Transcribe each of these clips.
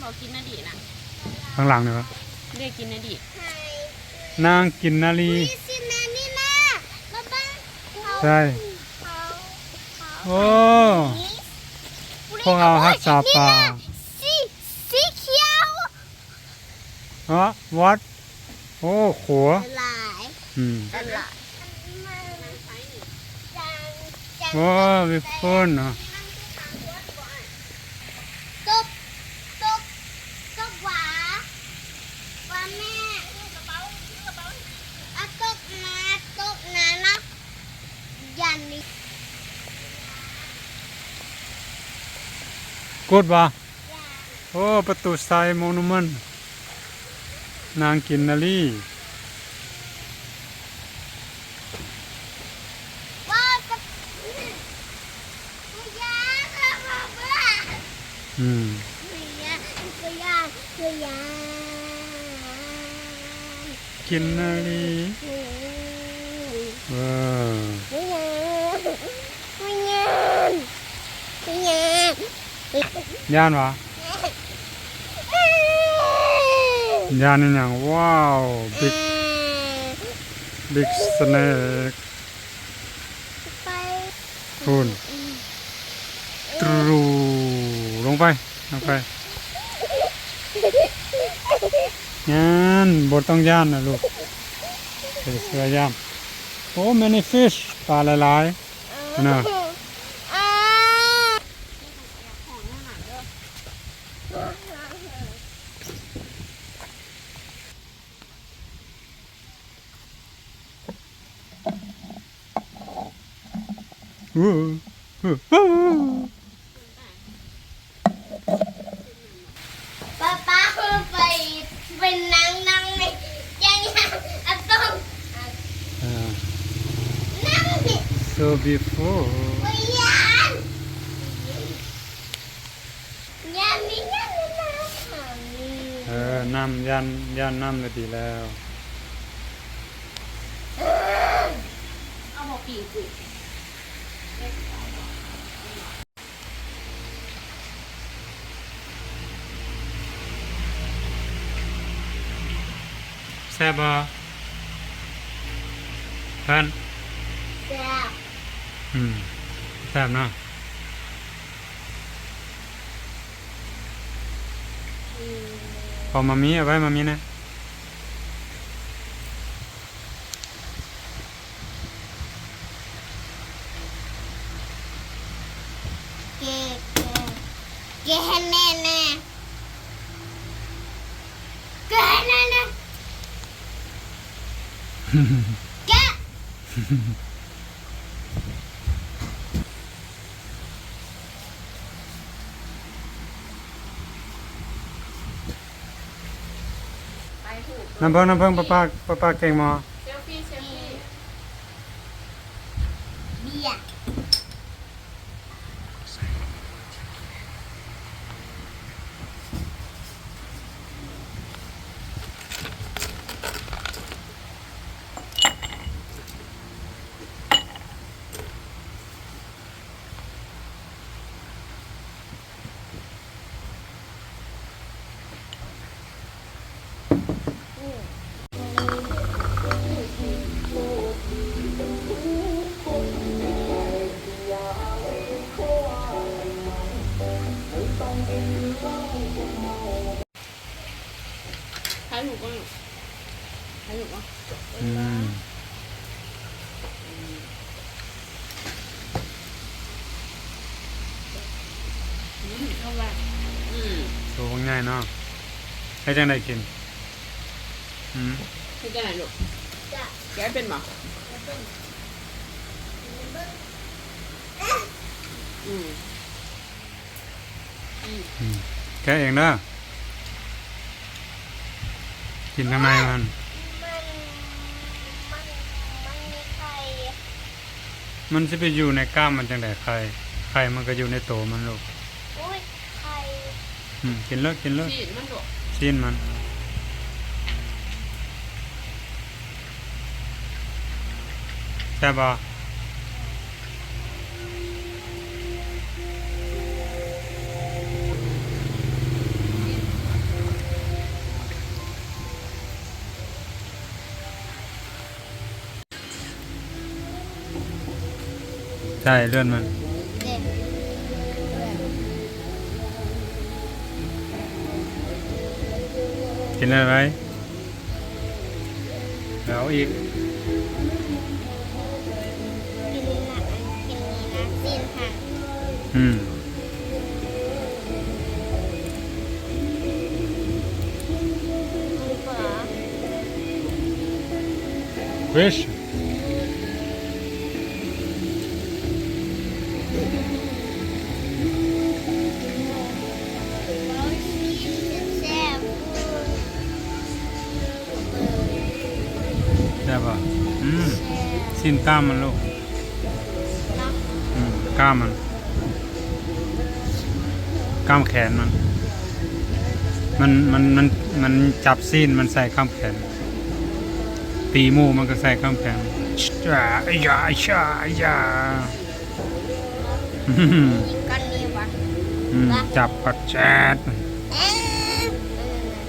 ບໍ່ກິນນະດີນະ ຂ້າງຫຼັງນີ້ຫວາ? ເດ ກິນນະດີ ນາງກິນນະລີ. ໃຊ່ ໂອ້ ພວກເຮົາຮັກສາປາ. ເນາະ what? ໂອ້ ຂົວ ຫຼາຍ ອືມ ຫຼາຍ ໂອ້ ເປັນຄົນເນາະ ຕົກ ຕົກ ຕົກຫວາ ຫວາແມ່ ເອົາຕົກມາ ຕົກນານະ ຢ້ານນີ້ ກົດຫວາ? ໂອ້ ປະຕູໄຊ monument ນາງກິນນະລີ. ອືມ ກິນນະລີ ເອີ ຢ້ານຫວາ? ຢ້ານອີ່ຫຍັງ? ວ້າວ big big snake ພຸ້ນ ຕຣູ ລົງໄປ ລົງໄປ ຢ້ານ ບໍ່ຕ້ອງຢ້ານນະລູກ ເອີ ຢ່າຢ້ານ. ໂອ້ many fish ປາຫຼາຍໆ ນະ ປ້າປ້າ ໄປ ໄປນັ່ງ ນັ່ງໃນ ຍັງ ຍັງ ອາຕ້ອງ ອ່າ ນັ່ງນີ້ so beautiful ໂອ້ຍ ຢ້ານ ຢ້ານນີ້ ຢ້ານນີ້ນະ ເອີ ນ້ຳ ຢ້ານ ຢ້ານນ້ຳລະດີແລ້ວ. ເອົາໝໍ້ປີ້ງກຸ້ງ ແຊບບໍ່ ເພິ່ນ? ແຊບ ອືມ ແຊບເນາະ ອືມ ເອົາມາມີ ເອົາໄວ້ມາມີນະ. ເກະ ເກະ ເກະໃຫ້ແມ່ແນ່ ເກະໃຫ້ແມ່ແນ່ ເກະ. ນຳເບິ່ງ ນຳເບິ່ງ ປ້າປ້າ ປ້າປ້າເກັ່ງບໍ່? ເຊລຟີ້ ເຊລຟີ້ ເບຍ. ຖ່າຍຮູບບໍ່ລູກ? ຖ່າຍຮູບບໍ່? ອືມ ອືມ ເອົາໄວ້ ອືມ ໂຕບັກໃຫຍ່ເນາະ ເຮັດຈັ່ງໃດກິນ? ອືມ ເຮັດຈັ່ງໃດລູກ? ແກະເປັນບໍ່? ອືມ ອືມ ແກະເອງເດີ ກິນທາງໃນມັນ ມັນ ມັນ ມັນມີໄຂ່ ມັນຊິໄປຢູ່ໃນກ້າມມັນຈັ່ງໃດໄຂ່? ໄຂ່ມັນກະຢູ່ໃນໂຕມັນລູກ. ໂອ້ຍ ໄຂ່ ອືມ ກິນເລີດ ກິນເລີດ ຊີ້ນມັນລູກ ຊີ້ນມັນ. ແຊບບໍ່? ຊີ້ນ ໄດ້ເລື່ອນມັນ ເດ້ ກິນໄດ້ໄວ ເອົາອີກ ກິນນະ ອັນ ກິນນີ້ນະ ຊີ້ນຫັ້ນ ອືມ Fish. ແຊບບໍ່? ອືມ ຊີ້ນກ້າມມັນລູກ ເນາະ ອືມ ກ້າມມັນ ກ້າມແຂນມັນ ມັນ ມັນ ມັນ ມັນຈັບຊີ້ນ ມັນໃສ່ກ້າມແຂນ ຕີໝູ່ມັນກໍໃສ່ກ້າມແຂນ ອືມ ກັນນີ້ຫວາ ອືມ ຈັບກັດແຈດ ເອີ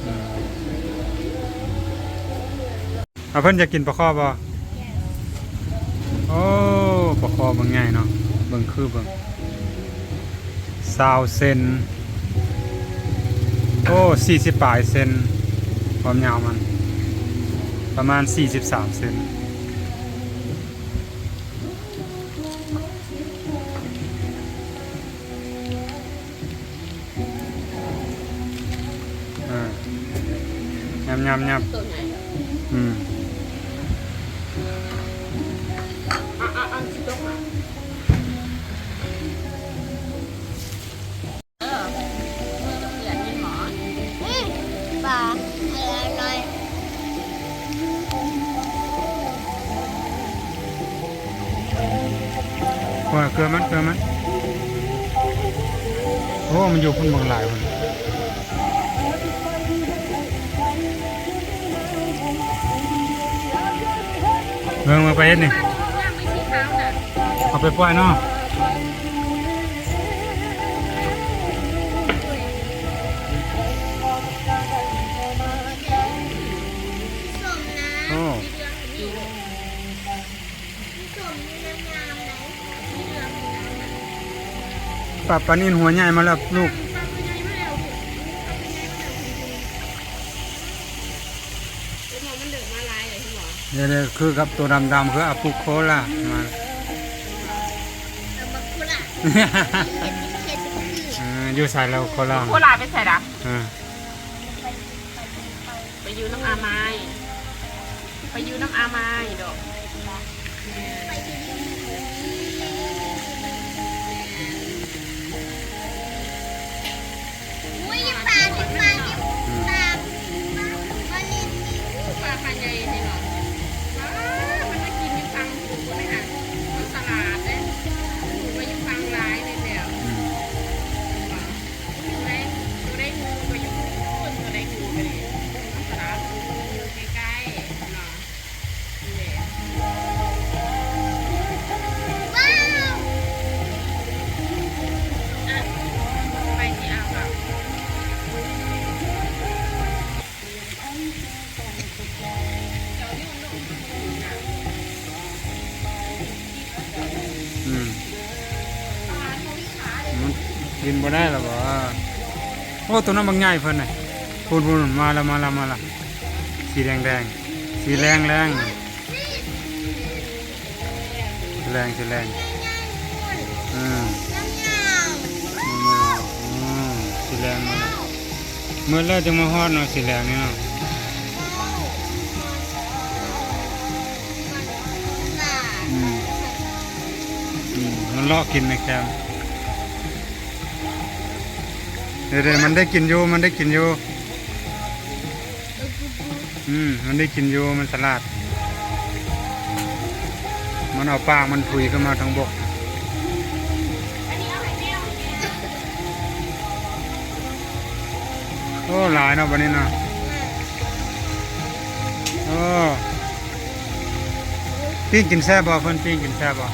ອືມ ອາ ເພິ່ນຢາກກິນປາຄໍ່ບໍ່? ໂອ້ ປາຄໍ່ບັກໃຫຍ່ເນາະ ເບິ່ງຄືເບິ່ງ ຊາວເຊັນ ໂອ້ ສີ່ສິບປາຍເຊັນ ຄວາມຍາວມັນ ປະມານສີ່ສິບສາມເຊັນ. ອ່າ ຍຳໆໆ ໂຕໃຫຍ່ ອືມ ເອີ ອືມ ປາ ອະຮ່ອຍ ເກືອມັນ ເກືອມັນ ໂອ້ ມັນຢູ່ພຸ້ນບັກຫຼາຍພຸ້ນ ເບິ່ງ ເບິ່ງ ໄປເຮັດນີ້ ເອົາໄປປ່ອຍເນາະ. ໂອ້ ປາ ປານິນຫົວໃຫຍ່ມາແລ້ວລູກ. ເອີ ມັນເດີມາຫຼາຍເລີຍ ເຫັນບໍ່? ເດີ ເດີ ຄືກັບໂຕດຳໆ ຄືອາປຸໂຄລາມາ ເອີ ຢູ່ໃສແລ້ວໂຄລາ? ໂຄລາໄປໃສລະ? ເອີ ໄປຢູ່ນຳອາມາຍ ໄປຢູ່ນຳອາມາຍດອກ. ອຸ້ຍ ປາ ປາ ປາ ປາ ປາຂາໃຫຍ່ແທ້ເນາະ. ປາ ມັນມາກິນຢູ່ຝັ່ງພຸ້ນນະ ມັນສະຫຼາດເດ້ ມັນຢູ່ຝັ່ງຫຼາຍແມ່ນແລ້ວ. ອືມ ເຫັນບໍ່? ໂຕໃດ ໂຕໃດງູກໍຢູ່ພຸ້ນ ໂຕໃດງູກໍນີ້ ມັນສະຫຼາດ ໃກ້ໆ ເນາະ. ອືມ ມັນກິນບໍ່ໄດ້ລະບໍ? ໂອ້ ໂຕນັ້ນບັກໃຫຍ່ເພິ່ນນະ ພຸ້ນໆ ມາລະ ມາລະ ມາລະ ສີແດງໆ ສີແດງໆ. ຊິແລງ ຊິແລງ ອືມ ອືມ ຊິແລງ ມື້ແລງຈຶ່ງມາຮອດເນາະ ຊິແລງນີ້ເນາະ. ອືມ ອືມ ມັນເລາະກິນໃນແຄມ ເດີໆ ມັນໄດ້ກິນຢູ່ ມັນໄດ້ກິນຢູ່. ອືມ ມັນໄດ້ກິນຢູ່ ມັນສະຫຼາດ ມັນເອົາປາກມັນຜຸຍຂຶ້ນມາທາງບົກ. ໂອ້ ຫຼາຍເນາະ ບັດນີ້ເນາະ. ໂອ້ ປີ້ງກິນແຊບບໍ່? ເພິ່ນປີ້ງກິນແຊບບໍ່?